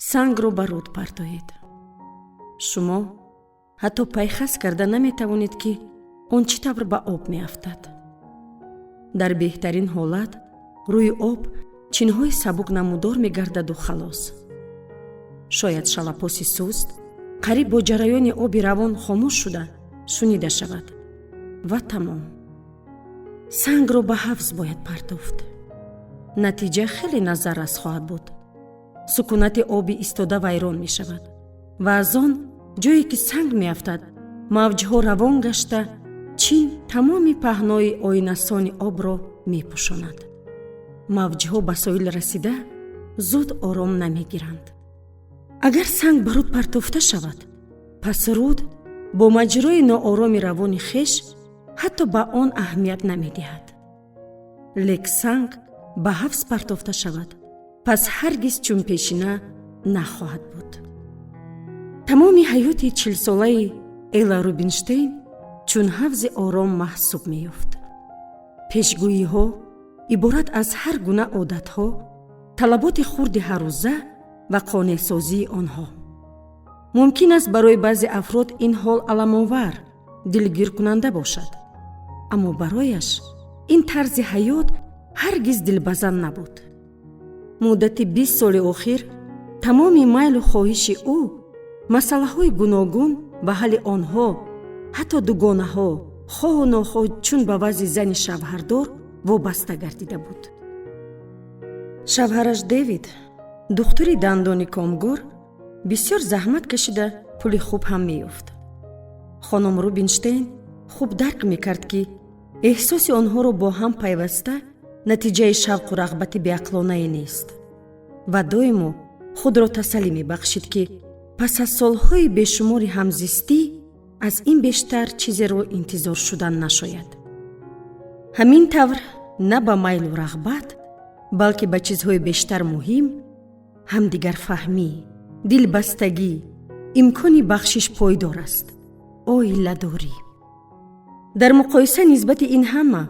Сангро ба руд партоед. Шумо ҳатто пайхас карда наметавонед, ки он чӣ тавр ба об меафтад. Дар беҳтарин ҳолат рӯи об чинҳои сабук намудор мегардаду халос. Шояд шалапоси суст қариб бо ҷараёни оби равон хомӯш шуда шунида шавад ва тамом. Сангро ба ҳавз бояд партофт. Натиҷа хеле назаррас хоҳад буд. Сукунати оби истода вайрон мешавад ва аз он ҷое, ки санг меафтад, мавҷҳо равон гашта, чин тамоми паҳнои оинасони обро мепӯшонад. Мавҷҳо ба соҳил расида, зуд ором намегиранд. Агар санг ба руд партофта шавад, пас руд бо маҷрои ноороми равони хеш ҳатто ба он аҳамият намедиҳад. Лек санг ба ҳавз партофта шавад, пас ҳаргиз чун пешина нахоҳад буд. Тамоми ҳаёти 40-солаи Эла Рубинштейн чун ҳавзи ором маҳсуб меёфт. Пешгӯиҳо иборат аз ҳар гуна одатҳо, талаботи хурди ҳаррӯза ва қонеъсозии онҳо. Мумкин аст, барои баъзе афрод ин ҳол аламовар, дилгиркунанда бошад, аммо барояш ин тарзи ҳаёт ҳаргиз дилбазан набуд. Муддати 20 соли охир тамоми майлу хоҳиши ӯ, масъалаҳои гуногун ва ҳалли онҳо, ҳатто дугонаҳо, хоҳу нохоҳ чун ба вазъи зани шавҳардор вобаста гардида буд. Шавҳараш Дэвид, духтури дандони комгор, бисёр заҳмат кашида, пули хуб ҳам меёфт. Хонум Рубинштейн хуб дарк мекард, ки эҳсоси онҳоро бо ҳам пайваста натиҷаи шавқу рағбати беақлонае нест ва доимо худро тасаллӣ мебахшид, ки пас аз солҳои бешумори ҳамзистӣ аз ин бештар чизеро интизор шудан нашояд. Ҳамин тавр, на ба майлу рағбат, балки ба чизҳои бештар муҳим: ҳамдигарфаҳмӣ, дилбастагӣ, имкони бахшиш пойдор аст оиладорӣ. Дар муқоиса нисбати ин ҳама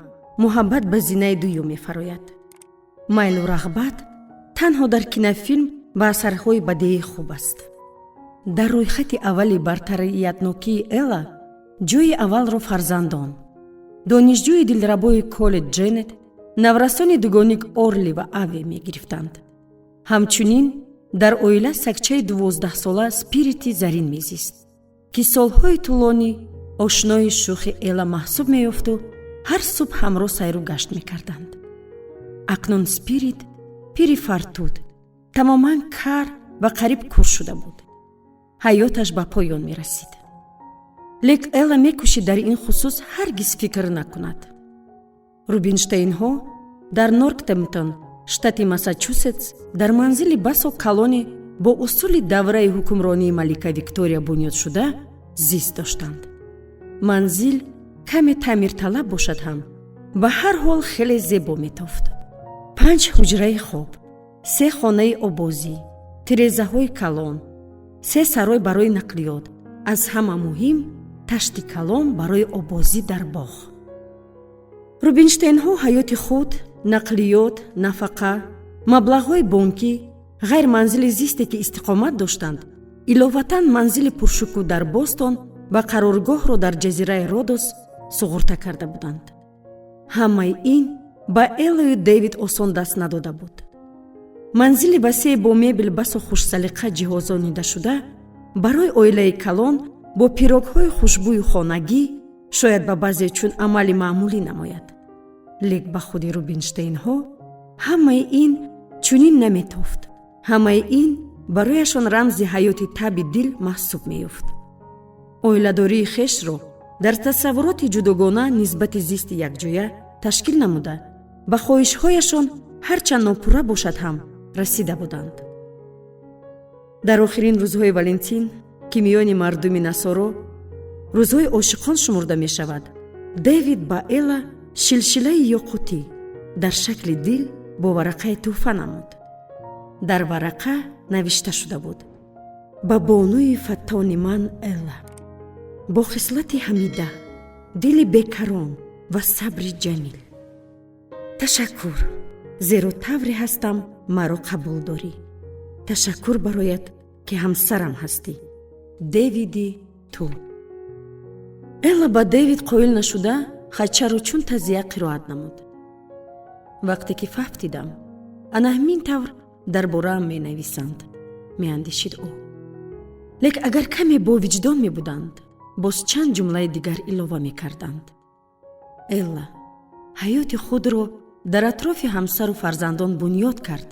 муҳаббат ба зинаи дуюм мефарояд. Майлу рағбат танҳо дар кинофилм ва асарҳои бадеӣ хуб аст. Дар рӯйхати аввали бартариятнокии Эла ҷойи аввалро фарзандон, донишҷӯи дилрабои коллеҷ Дженет, наврасони дугоник Орли ва Аве мегирифтанд. Ҳамчунин дар оила сагчаи 12-сола Спирити зарин мезист, ки солҳои тӯлонӣ ошнои шӯхи Эла маҳсуб меёфту ҳар субҳ ҳамроҳ сайру гашт мекарданд. Акнун Спирит пири фартуд, тамоман кар ва қариб кур шуда буд. Ҳаёташ ба поён мерасид, лек Эла мекӯшид дар ин хусус ҳаргиз фикр накунад. Рубинштейнҳо дар Нортгемптон, штати Массачусетс, дар манзили басо калоне бо усули давраи ҳукмронии малика Виктория бунёдшуда зист доштанд. Манзил каме таъмирталаб бошад ҳам, ба ҳар ҳол хеле зебо метофт: панҷ ҳуҷраи хоб, се хонаи обозӣ, тирезаҳои калон, се сарой барои нақлиёт, аз ҳама муҳим, ташти калон барои обозӣ дар боғ. Рубинштейнҳо ҳаёти худ, нақлиёт, нафақа, маблағҳои бонкӣ, ғайр манзили зисте, ки истиқомат доштанд, иловатан манзили пуршукӯҳ дар Бостон ва қароргоҳро дар ҷазираи Родос суғурта карда буданд. Ҳамаи ин ба Элою Дэвид осон даст надода буд. Манзили васеъ бо мебел басо хушсалиқа ҷиҳозонидашуда барои оилаи калон бо пирогҳои хушбӯю хонагӣ шояд ба баъзе чун амали маъмулӣ намояд, лек ба худи Рубинштейнҳо ҳамаи ин чунин наметофт. Ҳамаи ин барояшон рамзи ҳаёти таби дил маҳсуб меёфт. Оиладории хешро дар тасаввуроти ҷудогона нисбати зисти якҷоя ташкил намуда, ба хоҳишҳояшон, ҳарчанд нопурра бошад ҳам, расида буданд. Дар охирин рӯзҳои Валентин, ки миёни мардуми насоро рӯзҳои ошиқон шумурда мешавад, Дэвид ба Эла шилшилаи ёқутӣ дар шакли дил бо варақаи тӯҳфа намуд. Дар варақа навишта шуда буд: «Ба бонуи фаттони ман Элла, бо хислати ҳамида, дили бекарон ва сабри ҷамил, ташаккур, зеро тавре ҳастам, маро қабул дорӣ. Ташаккур бароят, ки ҳамсарам ҳастӣ, Дэвиди ту. Элла ба Дэвид қоил нашуда, хатчаро чун тазия қироат намуд. Вақте ки фавтидам, ана ҳамин тавр дар бораам менависанд, меандешид ӯ. Лек агар каме бовиҷдон мебуданд, боз чанд ҷумлаи дигар илова мекарданд. Элла ҳаёти худро дар атрофи ҳамсару фарзандон бунёд кард,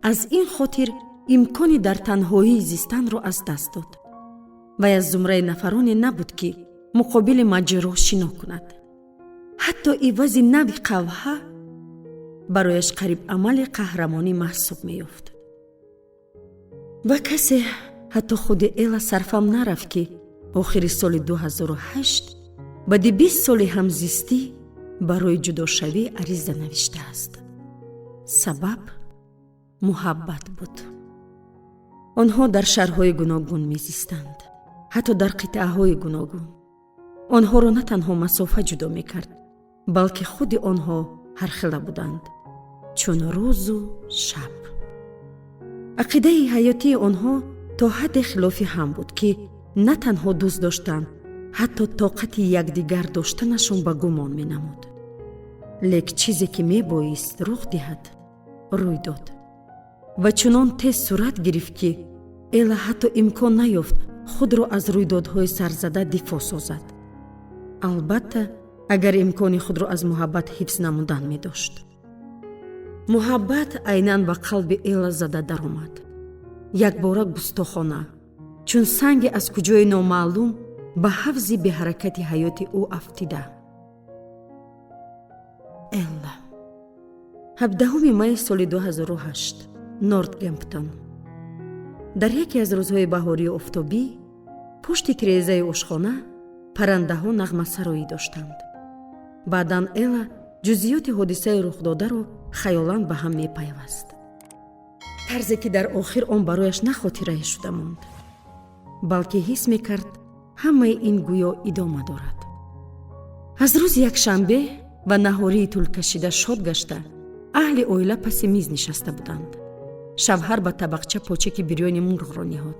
аз ин хотир имкони дар танҳоӣ зистанро аз даст дод. Вай аз зумраи нафароне набуд, ки муқобили маҷроҳ шино кунад. Ҳатто ивази нави қавҳа барояш қариб амали қаҳрамонӣ маҳсуб меёфт. Ва касе, ҳатто худи Эла, сарфам нарафт, ки охири соли 2008, баъди 20 соли ҳамзистӣ, барои ҷудошавӣ ариза навиштааст. Сабаб муҳаббат буд. Онҳо дар шаҳрҳои гуногун мезистанд, ҳатто дар қитъаҳои гуногун. Онҳоро на танҳо масофа ҷудо мекард, балки худи онҳо ҳархела буданд, чун рӯзу шаб. Ақидаи ҳаётии онҳо то ҳадде хилофи ҳам буд, ки на танҳо дӯст доштан, ҳатто тоқати якдигар доштанашон ба гумон менамуд. Лек чизе, ки мебоист рух диҳад, рӯй дод ва чунон тез сурат гирифт, ки Эла ҳатто имкон наёфт худро аз рӯйдодҳои сарзада дифоъ созад. Албатта, агар имкони худро аз муҳаббат ҳифз намудан медошт. Муҳаббат айнан ба қалби Эла зада даромад, якбора, густохона, чун санге аз куҷои номаълум ба ҳавзи беҳаракати ҳаёти ӯ афтида. Элла. 17 майи соли 2008, Нортгемптон. Дар яке аз рӯзҳои баҳорию офтобӣ пушти тирезаи ошхона паррандаҳо нағмасароӣ доштанд. Баъдан Эла ҷузъиёти ҳодисаи рухдодаро хаёлан ба ҳам мепайваст, тарзе ки дар охир он барояш на хотирае шуда монд, балки ҳис мекард, ҳамаи ин гӯё идома дорад. Аз рӯзи якшанбе ва наҳории тӯлкашида шод гашта, аҳли оила паси миз нишаста буданд. Шавҳар ба табақча почаки бирёни мурғро ниҳод.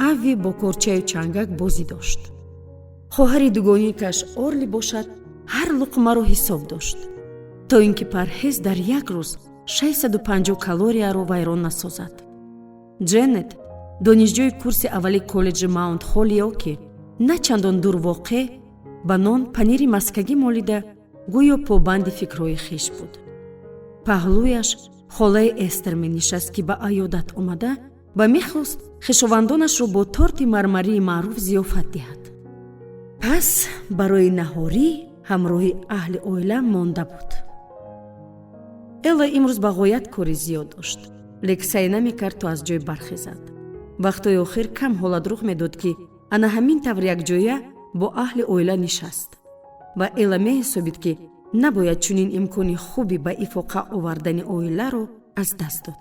Ави бо корчаю чангак бозӣ дошт. Хоҳари дугоникаш Орли бошад, ҳар луқмаро ҳисоб дошт, то ин ки парҳез дар як рӯз 650 калорияро вайрон насозад. Ҷеннет, донишҷӯи курси аввали коллеҷи Маунт Холиоки, на чандон дур воқеъ, ба нон панири маскагӣ молида, гӯё побанди фикрҳои хеш буд. Паҳлӯяш холаи Эстер менишаст, ки ба аёдат омада ва мехост хешовандонашро бо торти мармарии маъруф зиёфат диҳад. Пас барои наҳорӣ ҳамроҳи аҳли оила монда буд. Элла имрӯз ба ғоят кори зиёд дошт, лек саъй намекард, то аз ҷой бархезад. Вақтҳои охир кам ҳолат рух медод, ки ана ҳамин тавр якҷоя бо аҳли оила нишаст, ва Элла меҳисобид, ки набояд чунин имкони хуби ба ифоқа овардани оиларо аз даст дод.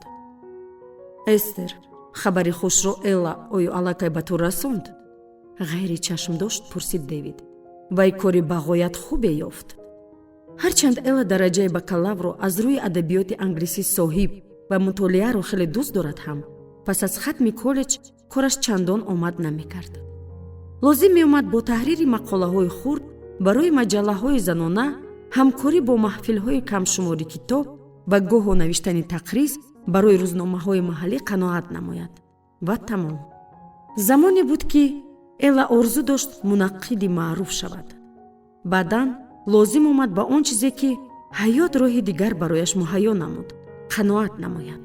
Эстер, хабари хушро Элла оё аллакай ба ту расонд? Ғайричашмдошт пурсид Дэвид. Вай кори бағоят хубе ёфт. Ҳарчанд Элла дараҷаи бакалаврро аз рӯи адабиёти англисӣ соҳиб ва мутолиаро хеле дӯст дорад ҳам, пас аз хатми коллеҷ кораш чандон омад намекард. Лозим меомад бо таҳрири мақолаҳои хурд барои маҷаллаҳои занона, ҳамкорӣ бо маҳфилҳои камшумори китоб ва гоҳо навиштани тақриз барои рӯзномаҳои маҳаллӣ қаноат намояд ва тамом. Замоне буд, ки Элла орзу дошт мунаққиди маъруф шавад. Баъдан лозим омад ба он чизе, ки ҳаёт роҳи дигар барояш муҳайё намуд, қаноат намояд.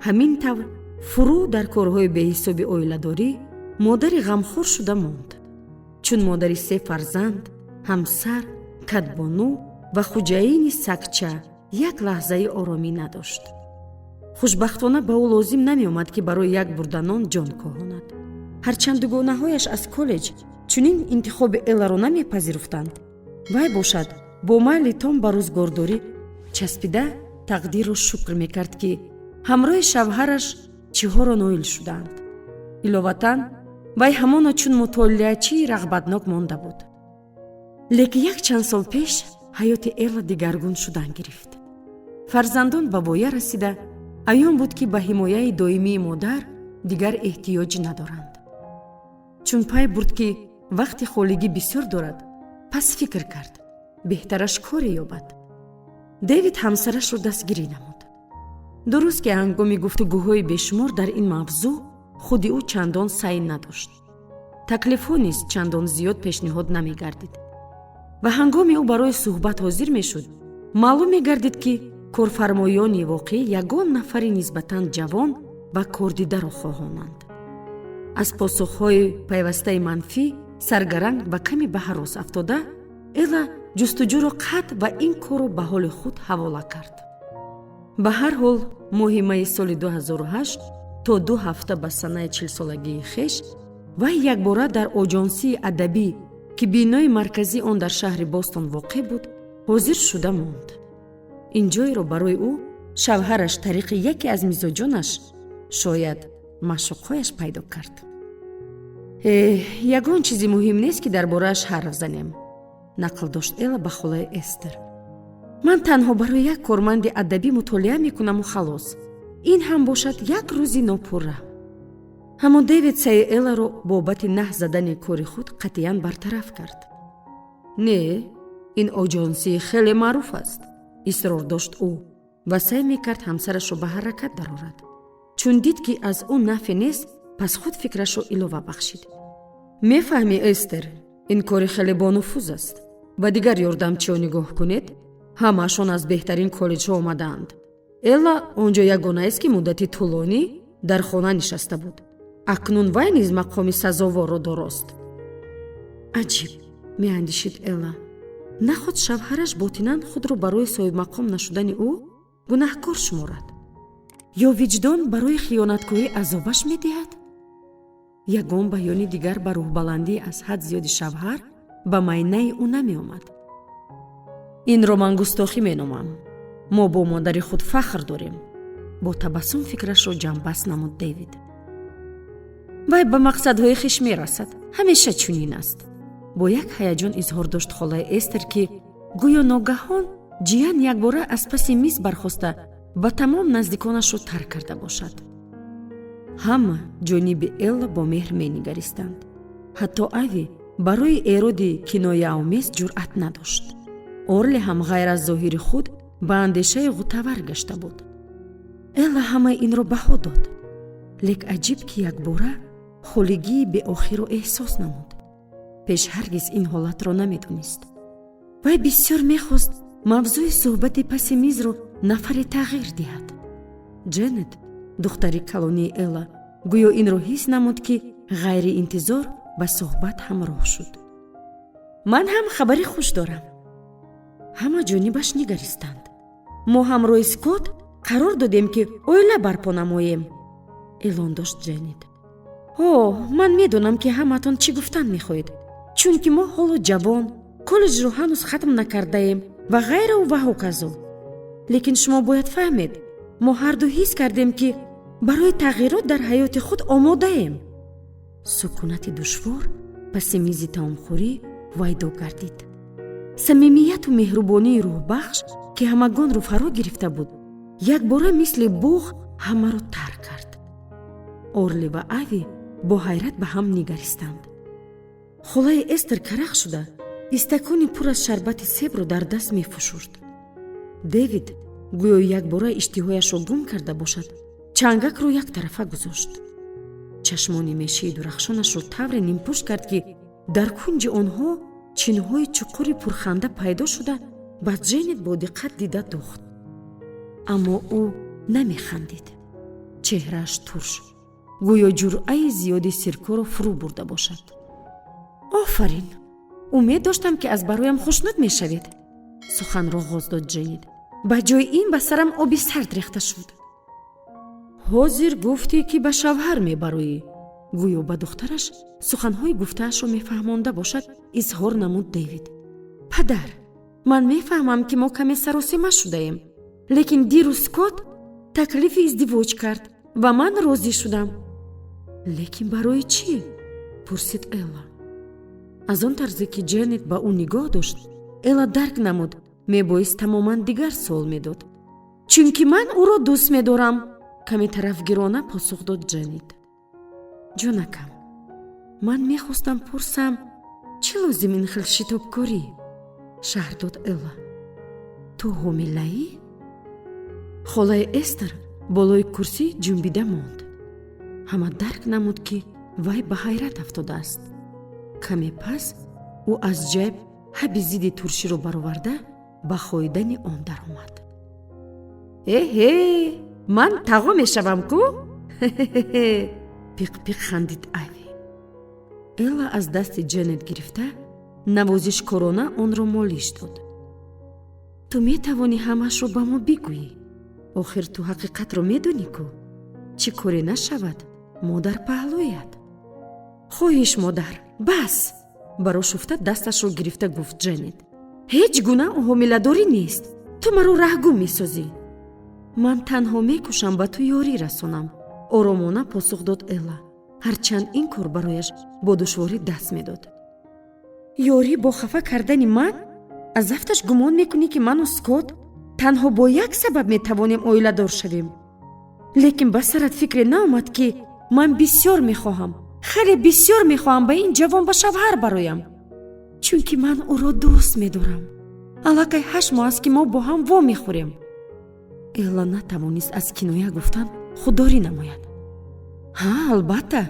Ҳамин тавр фурӯ дар корҳои беҳисоби оиладорӣ модари ғамхӯр шуда монд. Чун модари се фарзанд, ҳамсар, кадбону ва хуҷаини сагча як лаҳзаи оромӣ надошт. Хушбахтона, ба ӯ лозим намеомад, ки барои як бурда нон ҷон коҳонад. Ҳарчанд дугонаҳояш аз коллеҷ чунин интихоби Элларо намепазируфтанд, вай бошад бо майли том ба рӯзгордорӣ часпида, тақдирро шукр мекард, ки ҳамроҳи шавҳараш чиҳоро ноил шудаанд. Иловатан, вай ҳамоно чун мутолиачии рағбатнок монда буд. Лекин як чанд сол пеш ҳаёти Элла дигаргун шудан гирифт. Фарзандон ба воя расида. Аён буд, ки ба ҳимояи доимии модар дигар эҳтиёҷ надоранд. Чун пай бурд, ки вақти холигӣ бисёр дорад, пас фикр кард, беҳтараш коре ёбад. Дэвид ҳамсарашро дастгирӣ намуд. Дуруст, ки ҳангоми гуфтугӯҳои бешумор дар ин мавзӯъ худи ӯ чандон саъй надошт, таклифҳо низ чандон зиёд пешниҳод намегардид ва ҳангоми ӯ барои суҳбат ҳозир мешуд, маълум мегардид, ки корфармоёни воқеӣ ягон нафари нисбатан ҷавон ва кордидаро хоҳонанд. Аз посухҳои пайвастаи манфӣ саргаранг ва каме ба ҳарос афтода, Эла ҷустуҷӯро қатъ ва ин корро ба ҳоли худ ҳавола кард. Ба ҳар ҳол, моҳи майи соли 2008, то 2 ҳафта ба санаи 40-солагии хеш, вай якбора дар оҷонсии адабӣ, ки бинои марказии он дар шаҳри Бостон воқеъ буд, ҳозир шуда монд. Ин ҷойро барои ӯ шавҳараш тариқи яке аз мизоҷонаш, шояд маъшуқҳояш, пайдо кард. «Э, ягон чизи муҳим нест, ки дар борааш ҳарф занем», нақл дошт Эла ба холаи Эстер. «Ман танҳо барои як корманди адабӣ мутолиа мекунаму халос. Ин ҳам бошад як рӯзи нопурра». Аммо Дэвид саъи Эларо бобати наҳ задани кори худ қатъиян бартараф кард. «Не, ин оҷонсӣ хеле маъруф аст», исрор дошт ӯ ва саъй мекард ҳамсарашро ба ҳаракат дарорад. Чун дид, ки аз ӯ нафъе нест, пас худ фикрашро илова бахшид: «Мефаҳмӣ, Эстер, ин кори хеле бонуфуз аст. Ба дигар ёрдамчиҳо нигоҳ кунед, ҳамаашон аз беҳтарин коллеҷҳо омадаанд. Элла он ҷо ягонаест, ки муддати тӯлонӣ дар хона нишаста буд. Акнун вай низ мақоми сазоворро дорост». Аҷиб, меандешид Элла, наход шавҳараш ботинан худро барои соҳибмақом нашудани ӯ гунаҳкор шуморад ё виҷдон барои хиёнаткорӣ азобаш медиҳад? Ягон баёни дигар ба рӯҳбаландии аз ҳад зиёди шавҳар ба майнаи ӯ намеомад. «Инро ман густохӣ меномам. Мо бо модари худ фахр дорем», бо табассум фикрашро ҷамъбаст намуд Дэвид. «Вай ба мақсадҳои хеш мерасад, ҳамеша чунин аст», бо як ҳаяҷон изҳор дошт холаи Эстер, ки гӯё ногаҳон ҷиян якбора аз паси миз бархоста ба тамом наздиконашро тарк карда бошад. Ҳама ҷониби Элла бо меҳр менигаристанд. Ҳатто Ави барои эроди кинояомез ҷуръат надошт. Орли ҳам ғайр аз зоҳири худ ба андешаи ғӯтавар гашта буд. Элла ҳамаи инро баҳо дод, лек аҷиб, ки якбора холигии беохирро эҳсос намуд. Пеш ҳаргиз ин ҳолатро намедонист. Вай бисёр мехост мавзӯи суҳбати паси мизро нафаре тағйир диҳад. Дженет, духтари калонии Элла, гӯё инро ҳис намуд, ки ғайриинтизор ба суҳбат ҳамроҳ шуд. «Ман ҳам хабари хуш дорам». Ҳама ҷонибаш нигаристанд. «Мо ҳамроҳи Скот қарор додем, ки оила барпо намоем», эълон дошт Ҷенет. «Ҳо, ман медонам, ки ҳамаатон чӣ гуфтан мехоҳед, чунки мо ҳоло ҷавон, коллеҷро ҳанӯз хатм накардаем ва ғайраву ва ҳоказо. Лекин шумо бояд фаҳмед, мо ҳарду ҳис кардем, ки барои тағйирот дар ҳаёти худ омодаем». Сукунати душвор паси мизи таомхӯрӣ вайдо гардид. Самимияту меҳрубонии рӯҳбахш, ки ҳамагонро фаро гирифта буд, якбора мисли буғ ҳамаро тарк кард. Орли ва Ави бо ҳайрат ба ҳам нигаристанд. Холаи Эстер карах шуда истакони пур аз шарбати себро дар даст мефушурд. Дэвид гӯё якбора иштиҳояшро гум карда бошад, чангакро яктарафа гузошт. Чашмони мешии дурахшонашро тавре нимпӯш кард, ки дар кунҷи онҳо чинҳои чуқури пурханда пайдо шуда, ба Дженет бо диққат дида духт. Аммо ӯ намехандид. Чеҳрааш турш, гӯё ҷуръаи зиёди сиркоро фурӯ бурда бошад. «Офарин, умед доштам, ки аз бароям хушнуд мешавед», суханро оғоз дод Дженет. «Ба ҷои ин ба сарам оби сард рехта шуд». «Ҳозир гуфтӣ, ки ба шавҳар мебароӣ», гӯё ба духтараш суханҳои гуфтаашро мефаҳмонда бошад, изҳор намуд Дэвид. «Падар, ман мефаҳмам, ки мо каме саросема шудаем, лекин дирӯз Скот таклифи издивоҷ кард ва ман розӣ шудам». «Лекин барои чӣ?» пурсид Элла. Аз он тарзе, ки Дженет ба ӯ нигоҳ дошт, Элла дарк намуд, мебоист тамоман дигар суол медод. «Чунки ман ӯро дӯст медорам». Каме тарафгирона посух дод Ҷенет. Ҷонакам, ман мехостам пурсам, чӣ лозим ин хел шитобкорӣ? Шарҳ дод Элла. Ту ҳомилаӣ? Холаи Эстер болои курсӣ ҷунбида монд. Ҳама дарк намуд, ки вай ба ҳайрат афтодааст. Каме пас ӯ аз ҷайб ҳаби зидди турширо бароварда, ба хоидани он даромад. Эҳе, ман тағо мешавам ку! Пиқ-пиқ хандид Айви. Элла аз дасти Ҷенет гирифта, навозишкорона онро молиш дод. Ту метавонӣ ҳамаашро ба мо бигӯӣ. Охир ту ҳақиқатро медонӣ ку. Чӣ коре нашавад, модар паҳлӯят. Хоҳиш, модар, бас! Барошуфта дасташро гирифта гуфт Ҷенет. Ҳеҷ гуна ҳомиладорӣ нест. Ту маро раҳгум месозӣ. Ман танҳо мекӯшам ба ту ёрӣ расонам, оромона посух дод Элла, ҳарчанд ин кор барояш бо душворӣ даст медод. Ёрӣ бо хафа кардани ман? Аз афташ гумон мекунӣ, ки ману Скот танҳо бо як сабаб метавонем оиладор шавем? Лекин ба сарат фикре наомад, ки ман бисёр мехоҳам, хеле бисёр мехоҳам ба ин ҷавон ба шавҳар бароям, чунки ман ӯро дӯст медорам. Аллакай 8 моҳ аст, ки мо бо ҳам вомехӯрем. Элла натавонист аз киноя гуфтан худдорӣ намояд. Ҳа, албатта,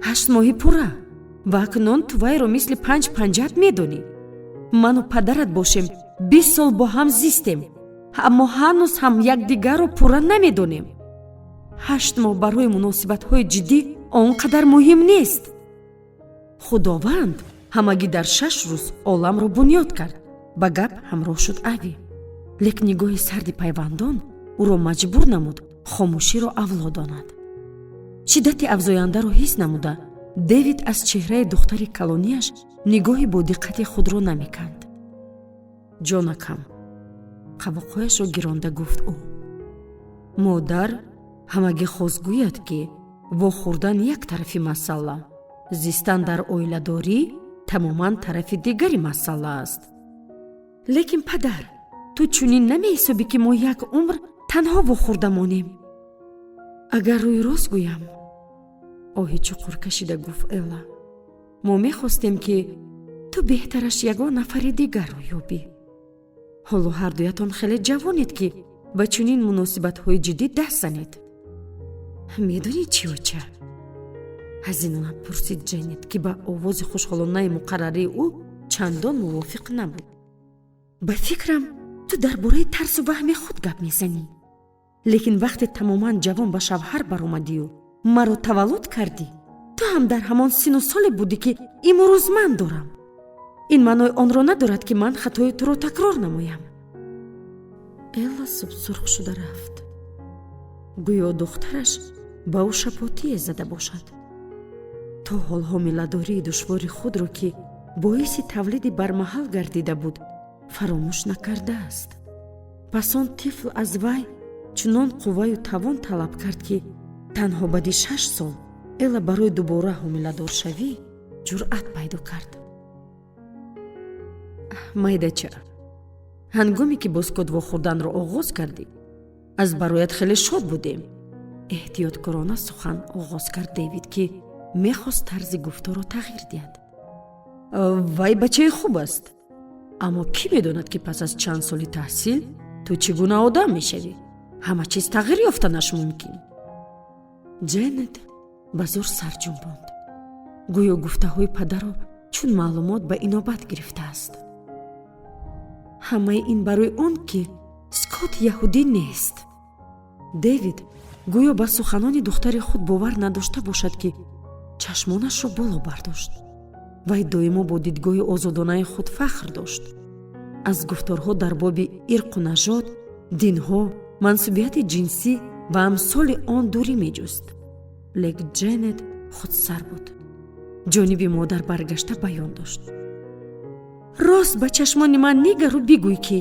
8 моҳи пурра, ва акнун ту вайро мисли панҷ панҷат медонӣ. Ману падарат бошем, 20 сол бо ҳам зистем, аммо ҳанӯз ҳам якдигарро пурра намедонем. 8 моҳ барои муносибатҳои ҷиддӣ он қадар муҳим нест. Худованд ҳамагӣ дар 6 рӯз оламро бунёд кард, ба гап ҳамроҳ шуд Ави. Лек нигоҳи сарди пайвандон ӯро маҷбур намуд хомӯширо авло донад. Шиддати афзояндаро ҳис намуда, Дэвид аз чеҳраи духтари калонияш нигоҳи бодиққати худро намеканд. Ҷонакам, қавоқҳояшро гиронда гуфт ӯ, модар ҳамагӣ хост гӯяд, ки вохӯрдан як тарафи масъала, зистан дар оиладорӣ тамоман тарафи дигари масъала аст. Лекин, падар, ту чунин намеҳисобӣ, ки мо як умр танҳо вохӯрда монем? Агар рӯи рост гӯям, оҳи чуқур кашида гуфт Элла, мо мехостем, ки ту беҳтараш ягон нафари дигарро ёбӣ. Ҳоло ҳардуятон хеле ҷавонед, ки ба чунин муносибатҳои ҷиддӣ даст занед. Медонӣ чӣ, оча? Ҳазинона пурсид Ҷенет, ки ба овози хушҳолонаи муқаррарии ӯ чандон мувофиқ набуд. Ба фикрам, ту дар бораи тарсу ваҳми худ гап мезанӣ. Лекин вақте тамоман ҷавон ба шавҳар баромадию маро таваллуд кардӣ, ту ҳам дар ҳамон сину соле будӣ, ки имрӯз ман дорам. Ин маънои онро надорад, ки ман хатои туро такрор намоям. Элла субсурх шуда рафт, гӯё духтараш ба ӯ шапотие зада бошад. То ҳол ҳомиладории душвори худро, ки боиси тавлиди бармаҳал гардида буд, фаромӯш накардааст. Пас он тифл аз вай чунон қувваю тавон талаб кард, ки танҳо баъди 6 сол Элла барои дубора ҳомиладоршавӣ ҷуръат пайдо кард. Майдача, ҳангоме ки бо Скот вохӯрданро оғоз кардӣ, аз бароят хеле шод будем, эҳтиёткорона сухан оғоз кард Дэвид, ки мехост тарзи гуфторро тағйир диҳад. Вай бачаи хуб аст, аммо кӣ медонад, ки пас аз чанд соли таҳсил ту чӣ гуна одам мешавӣ? Ҳама чиз тағйир ёфтанаш мумкин. Ҷенет ба зӯр сар ҷунбонд, гӯё гуфтаҳои падарро чун маълумот ба инобат гирифтааст. Ҳамаи ин барои он, ки Скот яҳудӣ нест. Дэвид гӯё ба суханони духтари худ бовар надошта бошад, ки чашмонашро боло бардошт. Вай доимо бо дидгоҳи озодонаи худ фахр дошт. Аз гуфторҳо дар боби ирқу нажод, динҳо, мансубияти ҷинсӣ ва амсоли он дурӣ меҷуст. Лек Ҷенет худсар буд. Ҷониби модар баргашта баён дошт: Рост ба чашмони ман нигару бигӯй, ки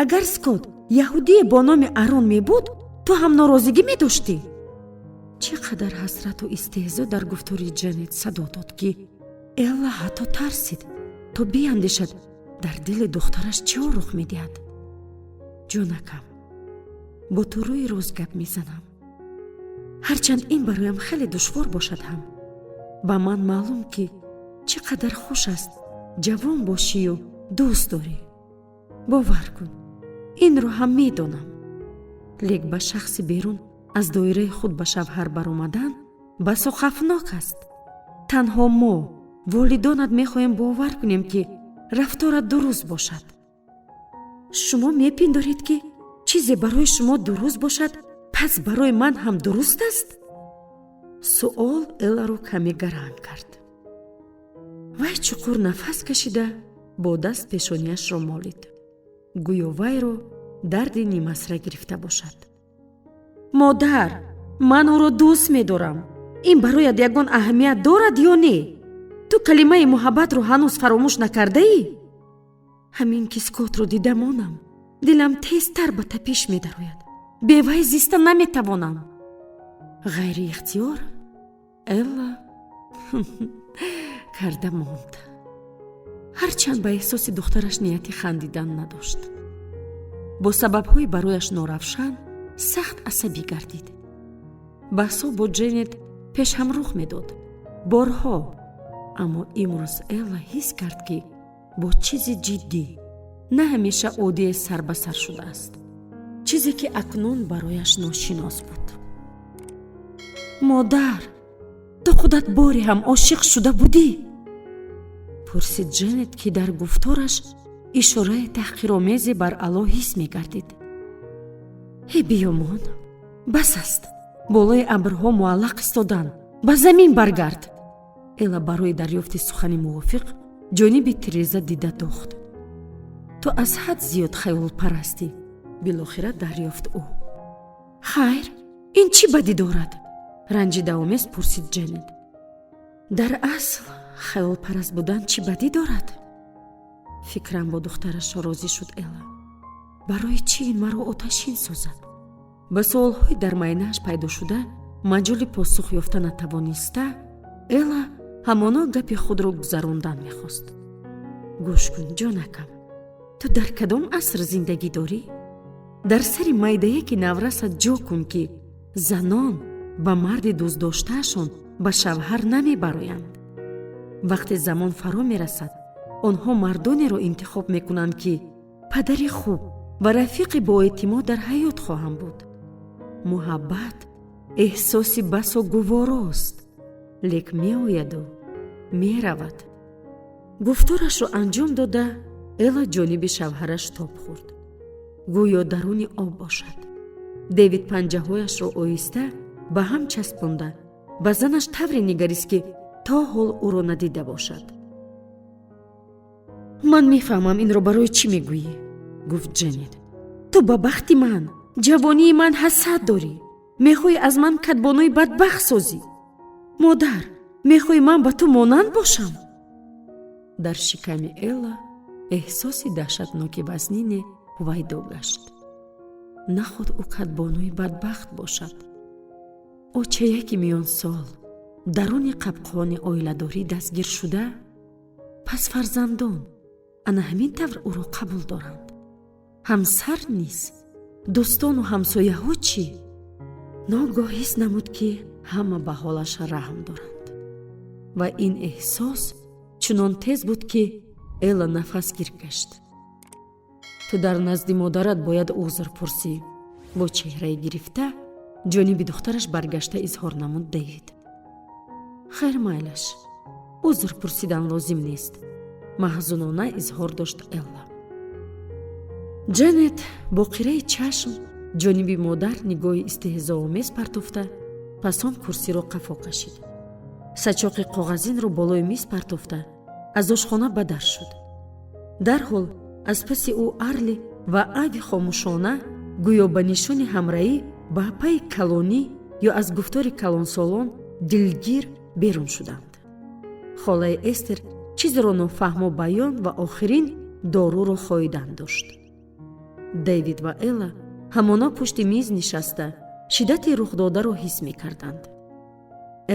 агар Скот яҳудие бо номи Арон мебуд, ту ҳам норозигӣ медоштӣ. Чӣ қадар ҳасрату истеҳзо дар гуфтори Ҷенет садо дод, ки Элла ҳатто тарсид, то биандешад, дар дили духтараш чиҳо рух медиҳад. Ҷонакам, бо ту рӯи рост гап мезанам. Ҳарчанд ин бароям хеле душвор бошад ҳам, ба ман маълум, ки чӣ қадар хуш аст ҷавон бошию дӯст дорӣ. Бовар кун, инро ҳам медонам. Лек ба шахси берун аз доираи худ ба шавҳар баромадан басо хавфнок аст. Танҳо мо, волидонат, мехоҳем бовар кунем, ки рафторат дуруст бошад. Шумо мепиндоред, ки чизе барои шумо дуруст бошад, пас барои ман ҳам дуруст аст? Суол Элларо каме гаранг кард. Вай чуқур нафас кашида, бо даст пешонияшро молид, гӯё вайро дарди нимасра гирифта бошад. Модар, ман ӯро дӯст медорам. Ин барояд ягон аҳамият дорад ё не? Ту калимаи муҳаббатро ҳанӯз фаромӯш накардаӣ? Ҳамин ки Скотро дида монам, дилам тезтар ба тапиш медарояд. Бевай зиста наметавонам. Ғайриихтиёр Элла карда монд, ҳарчанд ба эҳсоси духтараш нияти хандидан надошт. Бо сабабҳои барояш норавшан сахт асабӣ гардид. Баҳсҳо бо Ҷенет пеш ҳам рух медод борҳо, аммо имрӯз Элла ҳис кард, ки бо чизи ҷиддӣ, на ҳамеша оддие сар ба сар шудааст, чизе ки акнун барояш ношинос буд. Модар, ту худат боре ҳам ошиқ шуда будӣ? Пурсид Ҷенет, ки дар гуфтораш ишораи таҳқиромезе бар ало ҳис мегардид. Ҳе, биёмон, бас аст болои абрҳо муаллақ истодан, ба замин баргард. Эла барои дарёфти сухани мувофиқ ҷониби тиреза дида дохт. Ту аз ҳад зиёд хаёлпарастӣ, билохира дарёфт ӯ. Хайр, ин чӣ бадӣ дорад? Ранҷидаомез пурсид Ҷенет. Дар асл, хаёлпараст будан чӣ бадӣ дорад? Фикрам бо духтараш розӣ шуд Эла. Барои чӣ ин маро оташин созад? Ба суолҳои дар майнааш пайдо шуда маҷоли посух ёфта натавониста, Эла ҳамоно гапи худро гузарондан мехост. Гӯш кун, ҷонакам, ту дар кадом аср зиндагӣ дорӣ? Дар сари майдаяки наврасат ҷо кун, ки занон ба марди дӯстдоштаашон ба шавҳар намебароянд. Вақте замон фаро мерасад, онҳо мардонеро интихоб мекунанд, ки падари хуб ва рафиқи боэътимод дар ҳаёт хоҳанд буд. Муҳаббат эҳсоси басо гуворост, лек меояду меравад. Гуфторашро анҷом дода, Эла ҷониби шавҳараш тоб хӯрд, гӯё даруни об бошад. Дэвид панҷаҳояшро оҳиста ба ҳам часпонда, ба занаш тавре нигарист, ки то ҳол ӯро надида бошад. Ман мефаҳмам, инро барои чӣ мегӯӣ, гуфт Ҷенет. Ту ба бахти ман, ҷавонии ман ҳасад дорӣ. Мехоҳӣ аз ман кадбонуи бадбахт созӣ. Модар, мехоҳӣ ман ба ту монанд бошам? Дар шиками Элла эҳсоси даҳшатноки вазнине ҳувайдо гашт. Наход ӯ кадбонуи бадбахт бошад? Очаяки миёнсол даруни қабқони оиладорӣ дастгир шуда, пас фарзандон ана ҳамин тавр ӯро қабул доранд? Ҳамсар низ, дӯстону ҳамсояҳо чӣ? Ногоҳ ҳис намуд, ки ҳама ба ҳолаш раҳм доранд, ва ин эҳсос чунон тез буд, ки Элла нафасгир гашт. Ту дар назди модарат бояд узр пурсӣ, бо чеҳраи гирифта ҷониби духтараш баргашта изҳор намуд Дэвид. Хайр, майлаш, узр пурсидан лозим нест, маҳзунона изҳор дошт Элла. Ҷенет бо қираи чашм ҷониби модар нигоҳи истеҳзоомез партофта, пас он курсиро қафо кашид, сачоқи коғазинро болои миз партофта, аз ошхона ба дар шуд. Дарҳол аз паси ӯ Арли ва Ави хомӯшона, гӯё ба нишони ҳамраҳӣ ба апаи калонӣ ё аз гуфтори калонсолон дилгир, берун шуданд. Холаи Эстер чизеро нофаҳмо баён ва охирин доруро хоидан дошт. Дэвид ва Элла ҳамоно пушти миз нишаста, шиддати рухдодаро ҳис мекарданд.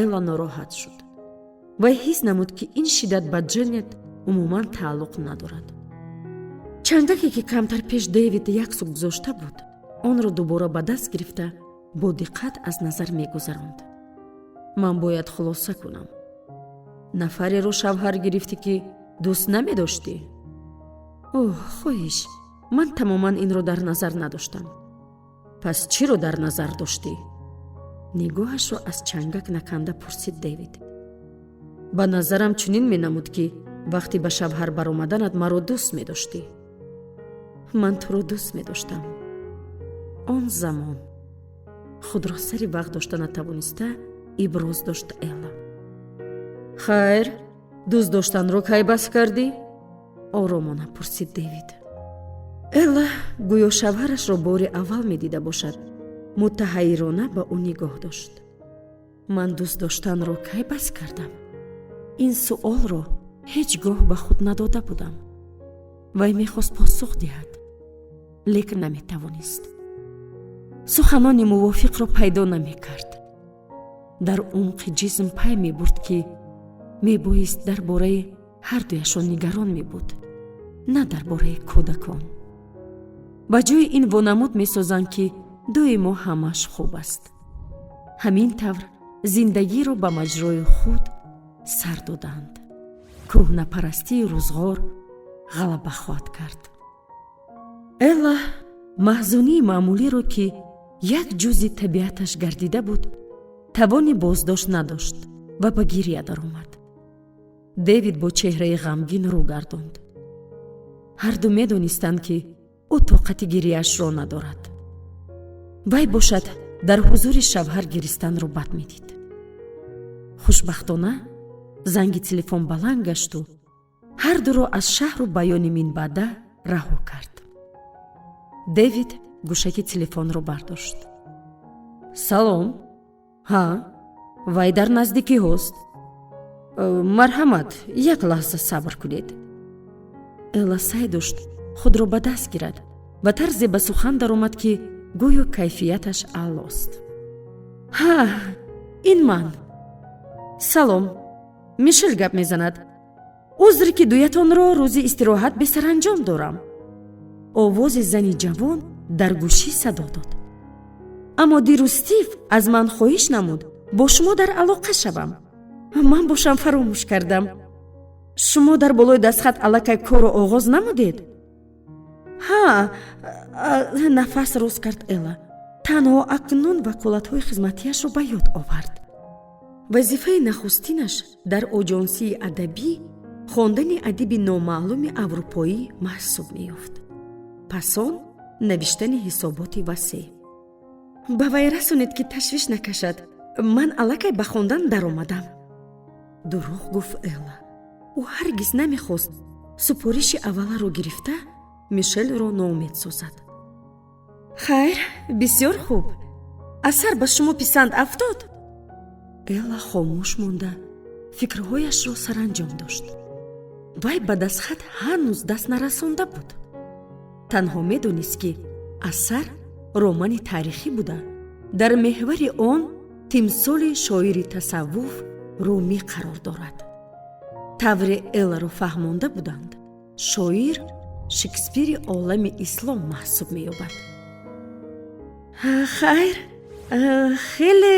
Элла нороҳат шуд. Вай ҳис намуд, ки ин шиддат ба Ҷенет умуман тааллуқ надорад. Чангаке, ки камтар пеш Дэвид як су гузошта буд, онро дубора ба даст гирифта. Бо диққат аз назар мегузаронд. Ман бояд хулоса кунам: нафареро шавҳар гирифтӣ, ки дӯст намедоштӣ? Оҳ, хоҳиш, ман тамоман инро дар назар надоштам. Пас чиро дар назар доштӣ? Нигоҳашро аз чангак наканда пурсид Дэвид. Ба назарам чунин менамуд, ки вақте ба шавҳар баромаданат маро дӯст медоштӣ. Ман туро дӯст медоштам он замон, худро сари вақт дошта натавониста иброз дошт Элла. Хайр, дӯст доштанро кай бас кардӣ? Оромона пурсид Дэвид. Элла гӯё шавҳарашро бори аввал медида бошад, муттаҳайирона ба ӯ нигоҳ дошт. Ман дӯст доштанро кай бас кардам? Ин суолро ҳеҷ гоҳ ба худ надода будам. Вай мехост посух диҳад, лекин наметавонист. Суханони мувофиқро пайдо намекард. Дар умқи ҷисм пай мебурд, ки мебоист дар бораи ҳардуяшон нигарон мебуд, на дар бораи кӯдакон. Ба ҷои ин вонамуд месозанд, ки доимо ҳамааш хуб аст. Ҳамин тавр зиндагиро ба маҷрои худ сар доданд. Кӯҳнапарастии рӯзғор ғалаба хоҳад кард. Элла маҳзунии маъмулиро, ки як ҷузъи табиаташ гардида буд, тавони боздошт надошт ва ба гиря даромад. Дэвид бо чеҳраи ғамгин рӯ гардонд. Ҳарду медонистанд, ки ӯ тоқати гирияашро надорад. Вай бошад, дар ҳузури шавҳар гиристанро бад медид. Хушбахтона, занги телефон баланд гашту ҳардуро аз шаҳру баёни минбаъда раҳо кард. Дэвид гӯшаки телефонро бардошт. Салом, ҳа, вай дар наздикиҳост. Марҳамат, як лаҳза сабр кунед. Элла сай дошт худро ба даст гирад ва тарзе ба сухан даромад, ки гӯё кайфияташ аълост. Ҳа, ин ман. Салом, Мишел гап мезанад. Узр, ки дуятонро рӯзи истироҳат бесаранҷом дорам. Овози зани ҷавон дар гӯшӣ садо дод. Аммо дирӯз Стив аз ман хоҳиш намуд бо шумо дар алоқа шавам. Ман бошам фаромӯш кардам. Шумо дар болои дастхат аллакай корро оғоз намудед? Ҳа, нафас рост кард Элла. Танҳо акнун ваколатҳои хизматиашро ба ёд овард. Вазифаи нахустинаш дар оҷонсии адабӣ хондани адиби номаълуми аврупоӣ маҳсуб меёфт. Пас он навиштани ҳисоботи васеъ. Ба вай расонед, ки ташвиш накашад, ман аллакай ба хондан даромадам. Дурӯғ гуфт Элла. Ӯ ҳаргиз намехост супориши авваларо гирифта Мишелро ноумед созад. Хайр, бисёр хуб. Асар ба шумо писанд афтод? Элла хомӯш монда фикрҳояшро саранҷом дошт. Вай ба дастхат ҳанӯз даст нарасонда буд. Танҳо медонист, ки асар романи таърихӣ буда, дар меҳвари он тимсоли шоири тасаввуф Румӣ қарор дорад. Тавре Элларо фаҳмонда буданд, шоир Шекспири олами ислом маҳсуб меёбад. Хайр, хеле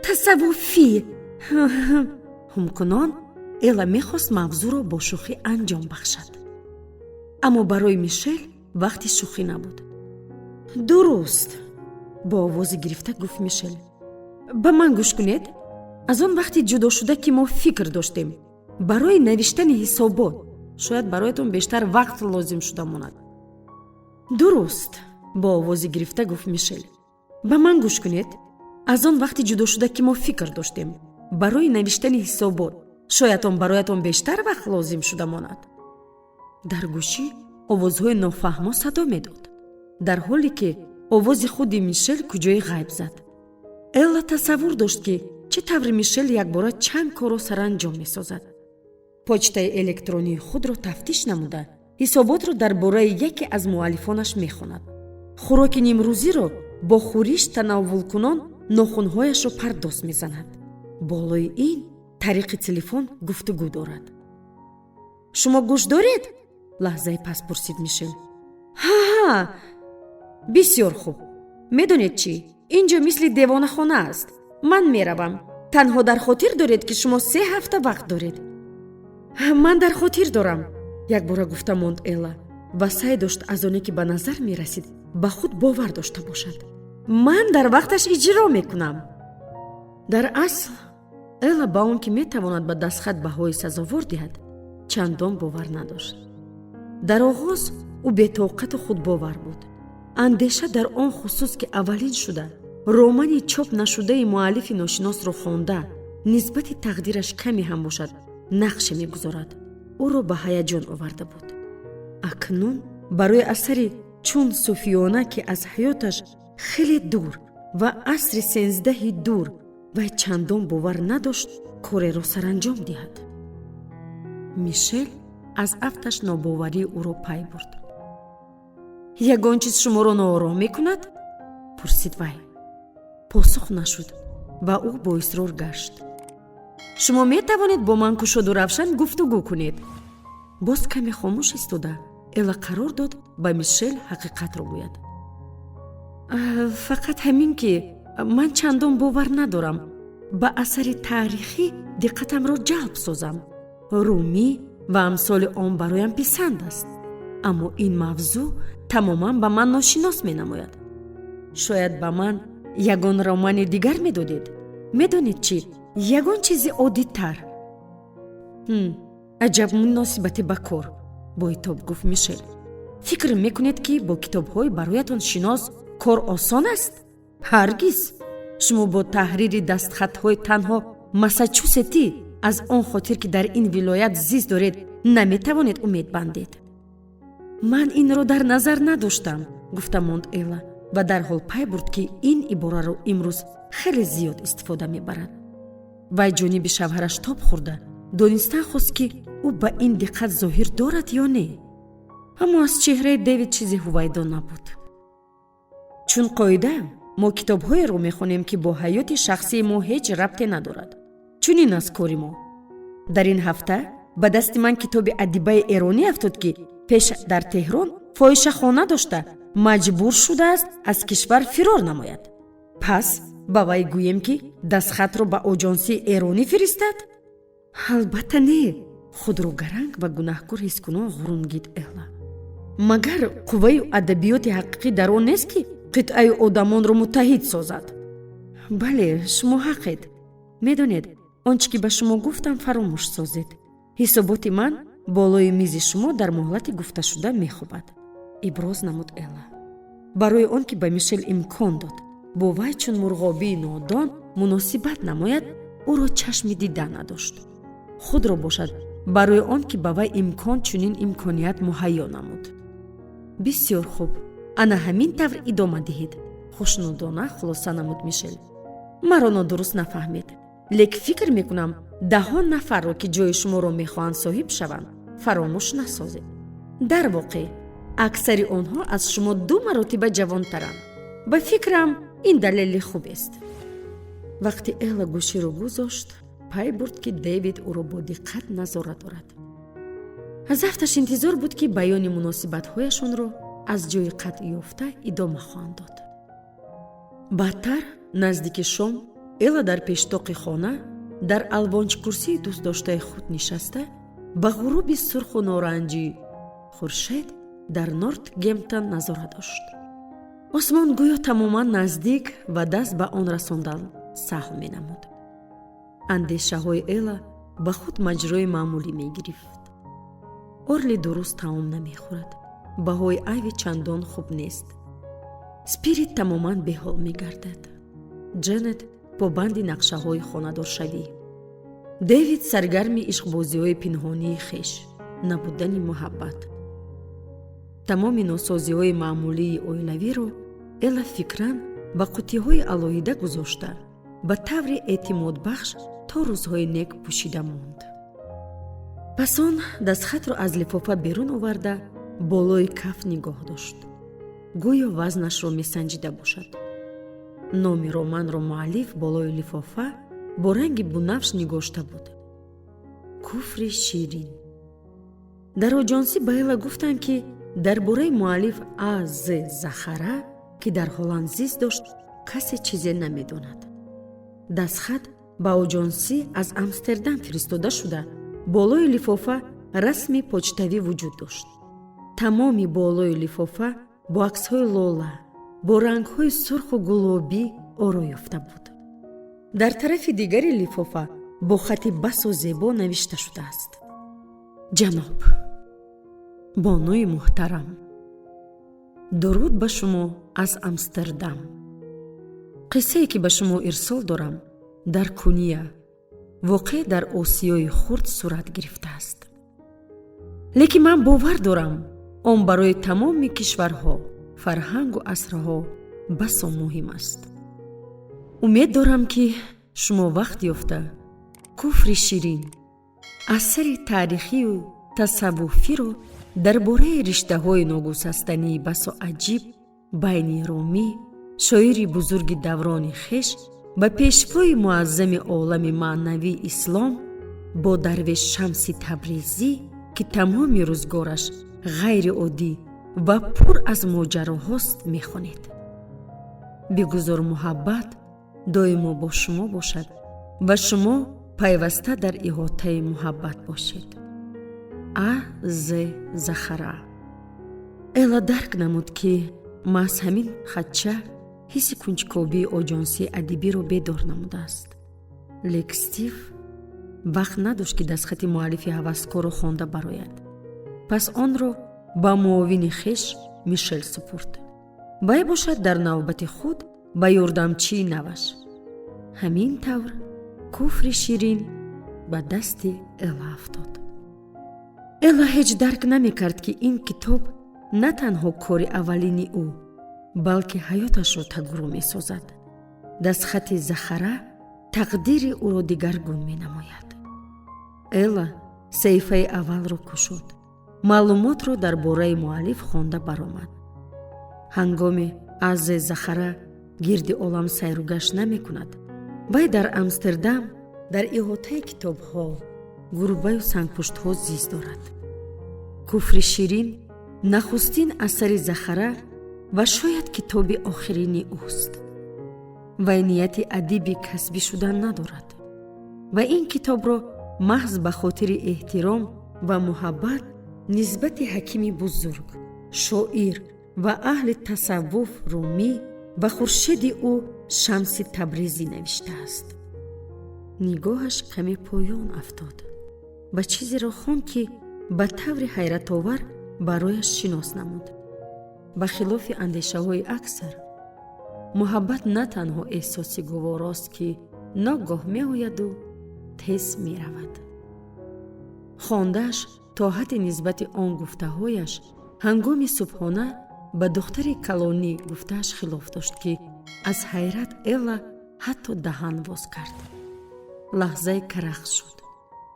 тасаввуфӣ. Ҳумкунон Элла мехост мавзӯъро бо шӯхӣ анҷом бахшад, аммо барои Мишел вақти шӯхӣ набуд. Дуруст, бо овози гирифта гуфт Мишел. Ба ман гӯш кунед. Аз он вақти ҷудошуда, ки мо фикр доштем, барои навиштани ҳисобот шояд бароятон бештар вақт лозим шуда монад. Дуруст, бо овози гирифта гуфт Мишел. Ба ман гӯш кунед. Аз он вақти ҷудошуда, ки мо фикр доштем, барои навиштани ҳисобот шояд он бароятон бештар вақт лозим шуда монад. Дар гӯшӣ овозҳои нофаҳмо садо медод, дар ҳоле ки овози худи Мишел куҷое ғайб зад. Элла тасаввур дошт, ки чӣ тавр Мишел якбора чанд корро саранҷом месозад: почтаи электронии худро тафтиш намуда, ҳисоботро дар бораи яке аз муаллифонаш мехонад, хӯроки нимрӯзиро бо хӯриш танаввулкунон нохунҳояшро пардоз мезанад, болои ин тариқи телефон гуфтугӯ дорад. Шумо гӯш доред? Лаҳзае пас пурсид Мишел. Ҳа, ҳа, бисёр хуб. Медонед чӣ? Ин ҷо мисли девонахона аст. Ман меравам. Танҳо дар хотир доред, ки шумо 3 ҳафта вақт доред. Ман дар хотир дорам, якбора гуфта монд Элла ва сай дошт, аз оне ки ба назар мерасид, ба худ бовар дошта бошад. Ман дар вақташ иҷро мекунам. Дар асл, Элла ба он ки метавонад ба дастхат баҳои сазовор диҳад, чандон бовар надошт. Дар оғоз ӯ бетоқату худбовар буд. Андеша дар он хусус, ки аввалин шуда романи чоп нашудаи муаллифи ношиносро хонда, нисбати тақдираш каме ҳам бошад нақше мегузорад, ӯро ба ҳаяҷон оварда буд. Акнун барои асари чун суфиёна, ки аз ҳаёташ хеле дур ва асри сенздаҳи дур, вай чандон бовар надошт кореро саранҷом диҳад. Мишел аз афташ нобоварии ӯро пай бурд. Ягон чиз шуморо ноором мекунад? Пурсид вай. Посух нашуд ва ӯ боисрор гашт. Шумо метавонед бо ман кушоду равшан гуфтугӯ кунед. Боз каме хомӯш истода, Эла қарор дод ба Мишел ҳақиқатро гӯяд. Фақат ҳамин, ки ман чандон бовар надорам ба асари таърихӣ диққатамро ҷалб созам. Румӣ ва амсоли он бароям писанд аст, аммо ин мавзӯъ тамоман ба ман ношинос менамояд. Шояд ба ман ягон романи дигар медодед. Медонед чӣ, ягон чизи оддитар. Аҷаб муносибате ба кор, боитоб гуфт Мишел. Фикр мекунед, ки бо китобҳои бароятон шинос кор осон аст? Ҳаргиз. Шумо бо таҳрири дастхатҳои танҳо Массачусетӣ, аз он хотир ки дар ин вилоят зист доред, наметавонед умед бандед. Ман инро дар назар надоштам, гуфта монд Элла ва дарҳол пай бурд, ки ин ибораро имрӯз хеле зиёд истифода мебарад. Вай ҷониби шавҳараш тоб хӯрда, донистан хост, ки ӯ ба ин диққат зоҳир дорад ё не, аммо аз чеҳраи Дэвид чизе ҳувайдо набуд. Чун қоида, мо китобҳоеро мехонем, ки бо ҳаёти шахсии мо ҳеҷ рабте надорад. Чунин аст кори мо. Дар ин ҳафта ба дасти ман китоби адибаи эронӣ афтод, ки пеш дар Теҳрон фоҳишахона дошта, маҷбур шудааст аз кишвар фирор намояд. Пас ба вай гӯем, ки дастхатро ба оҷонсии эронӣ фиристад? Албатта не, худро гаранг ва гунаҳкор ҳискунон ғурунгид Элла. Магар қувваи адабиёти ҳақиқӣ дар он нест, ки қитъаи одамонро муттаҳид созад? Бале, шумо ҳақед. Медонед, он чӣ ки ба шумо гуфтам, фаромӯш созед. Ҳисоботи ман болои мизи шумо дар муҳлати гуфташуда мехобад, иброз намуд Элла, барои он ки ба Мишел имкон дод бо вай чун мурғобии нодон муносибат намояд. Ӯро чашми дида надошт. Худро бошад, барои он ки ба вай имкон чунин имконият муҳайё намуд. Бисёр хуб, ана ҳамин тавр идома диҳед, хушнудона хулоса намуд Мишел. Маро нодуруст нафаҳмед, лек фикр мекунам, даҳон нафарро, ки ҷои шуморо мехоҳанд соҳиб шаванд, фаромӯш насозед. Дар воқеъ, аксари онҳо аз шумо ду маротиба ҷавонтаранд. Ба фикрам, ин далели хубест. Вақти Элла гӯширо гузошт, пай бурд, ки Дэвид ӯро бо диққат назора дорад. Аз афташ интизор буд, ки баёни муносибатҳояшонро аз ҷои қатъ ёфта идома хоҳанд дод. Баъдтар, наздики шом, Элла дар пештоқи хона дар алвонҷкурсии дӯстдоштаи худ нишаста, ба ғуруби сурху норанҷии хуршед дар Норт Гемптон назора дошт. Осмон гӯё тамоман наздик ва даст ба он расондан саҳл менамуд. Андешаҳои Элла ба худ маҷрои маъмулӣ мегирифт. Орли дуруст таом намехӯрад, баҳои Айви чандон хуб нест, Спирит тамоман беҳол мегардад, Ҷенет побанди нақшаҳои хонадоршавӣ, Дэвид саргарми ишқбозиҳои пинҳонии хеш, набудани муҳаббат. Тамоми носозиҳои маъмулии оилавиро Элла фикран ба қуттиҳои алоҳида гузошта, ба таври эътимодбахш то рӯзҳои нек пӯшида монд. Пас он дастхатро аз лифофа берун оварда, болои каф нигоҳ дошт, гӯё вазнашро месанҷида бошад. Номи романро муаллиф болои лифофа бо ранги бунафш нигошта буд: Куфри ширин. Дар оҷонсӣ ба Элла гуфтанд, ки дар бораи муаллиф А. З. Захара, ки дар Ҳолланд зист дошт. Касе чизе намедонад. Дастхат ба оҷонсӣ аз Амстердам фиристода шуда, болои лифофа расми почтавӣ вуҷуд дошт. Тамоми болои лифофа бо аксҳои лола бо рангҳои сурху гулобӣ оро ёфта буд. Дар тарафи дигари лифофа бо хати басо зебо навишта шудааст: «Ҷаноб, бонуи муҳтарам, дуруд ба шумо аз Амстердам. Қиссае, ки ба шумо ирсол дорам, дар Куния, воқеъ дар Осиёи Хурд, сурат гирифтааст, лекин ман бовар дорам, он барои тамоми кишварҳо, фарҳангу асрҳо басо муҳим аст. Умед дорам, ки шумо вақт ёфта, «Куфри ширин», асари таърихию тасаввуфиро дар бораи риштаҳои ногусастании басо аҷиб байни Румӣ, шоири бузурги даврони хеш ба пешвои муаззами олами маънавии ислом, бо дарвеш Шамси Табрезӣ, ки тамоми рӯзгораш ғайриоддӣ ва пур аз моҷароҳост, мехонед. Бигузор муҳаббат доимо бо шумо бошад ва шумо пайваста дар иҳотаи муҳаббат бошед. А. З. Захара». Эла дарк намуд, ки маҳз ҳамин хатча ҳисси кунҷкобии оҷонсии адибиро бедор намудааст. Лек Стив вақт надошт, ки дастхати муаллифи ҳаваскорро хонда барояд. Пас онро ба муовини хеш Мишел супурд. Вай бошад, дар навбати худ ба ёрдамчии наваш. Ҳамин тавр «Куфри ширин» ба дасти Эла афтод. Эла ҳеҷ дарк намекард, ки ин китоб на танҳо кори аввалини ӯ, балки ҳаёташро тагуру месозад. Дастхати Захара тақдири ӯро дигаргун менамояд. Эла саҳифаи аввалро кушод, маълумотро дар бораи муаллиф хонда баромад. Ҳангоми Азе Захара гирди олам сайру гашт намекунад, вай дар Амстердам, дар иҳотаи китобҳо, гурбаю сангпуштҳо зист дорад. «Куфри ширин» нахустин асари Захара ва шояд китоби охирини ӯст. Вай нияти адиби касбӣ шудан надорад ва ин китобро маҳз ба хотири эҳтиром ва муҳаббат нисбати ҳакими бузург, шоир ва аҳли тасаввуф Румӣ ва хуршеди ӯ Шамси Табрезӣ навиштааст. Нигоҳаш каме поён афтод ва чизеро хонд, ки ба таври ҳайратовар барояш шинос намуд. Ба хилофи андешаҳои аксар, муҳаббат на танҳо эҳсоси гуворост, ки ногоҳ меояду тез меравад. Хондааш то ҳадди нисбати он гуфтаҳояш ҳангоми субҳона ба духтари калонӣ гуфтааш хилоф дошт, ки аз ҳайрат Элла ҳатто даҳан воз кард. Лаҳзаи карахт шуд.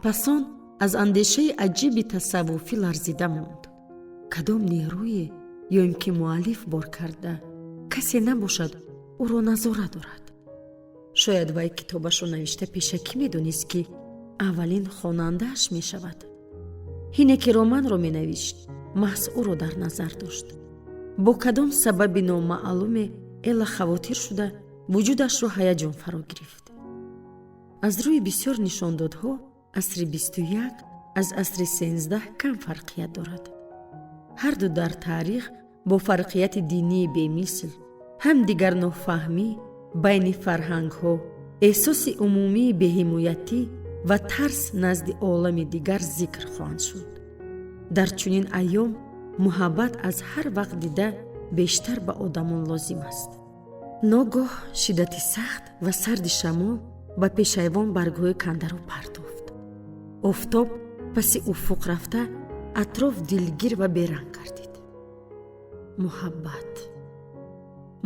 Пас он аз андешаи аҷиби тасаввуфӣ ларзида монд. Кадом нерӯе ё ин ки муаллиф бор карда, касе набошад, ӯро назора дорад? Шояд вай китобашро навишта пешакӣ медонист, ки аввалин хонандааш мешавад. Ҳине ки романро менавишт, маҳз ӯро дар назар дошт. Бо кадом сабаби номаълуме Эла хавотир шуда, вуҷудашро ҳаяҷон фаро гирифт. Аз рӯи бисёр нишондодҳо, асри 21 аз асри 13 кам фарқият дорад. Ҳарду дар таърих бо фарқияти динии бемисл, ҳам дигар нофаҳмӣ байни фарҳангҳо, эҳсоси умумии беҳимоятӣ ва тарс назди олами дигар зикр хоҳанд шуд. Дар чунин айём муҳаббат аз ҳар вақт дида бештар ба одамон лозим аст. Ногоҳ шиддати сахт ва сарди шамол ба пешайвон баргҳои кандаро партофт. Офтоб паси уфуқ рафта, атроф дилгир ва беранг гардид. Муҳаббат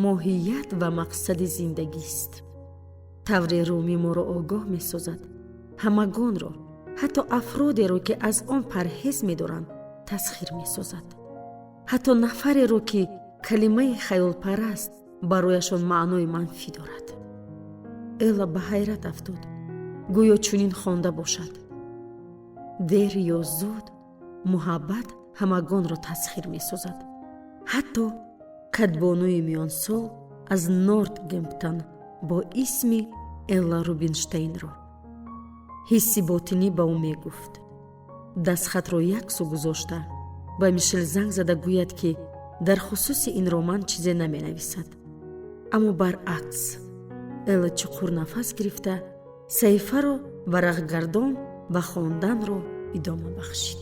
моҳият ва мақсади зиндагист. Тавре Румӣ моро огоҳ месозад, ҳамагонро, ҳатто афродеро, ки аз он парҳез медоранд, тасхир месозад, ҳатто нафареро, ки калимаи хаёлпараст барояшон маънои манфӣ дорад. Эла ба ҳайрат афтод, гӯё чунин хонда бошад: дер ё зуд муҳаббат ҳамагонро тасхир месозад, ҳатто кадбонуи миёнсол. Аз Нортгемптон бо исми Элла Рубинштейнро. Ҳисси ботинӣ ба ӯ мегуфт, дастхатро як сӯ гузошта, ба Мишел занг зада гӯяд, ки дар хусуси ин роман чизе наменависад. Аммо баръакс, Элла чуқур нафас гирифта, саҳифаро варақгардон ва хонданро идома бахшид.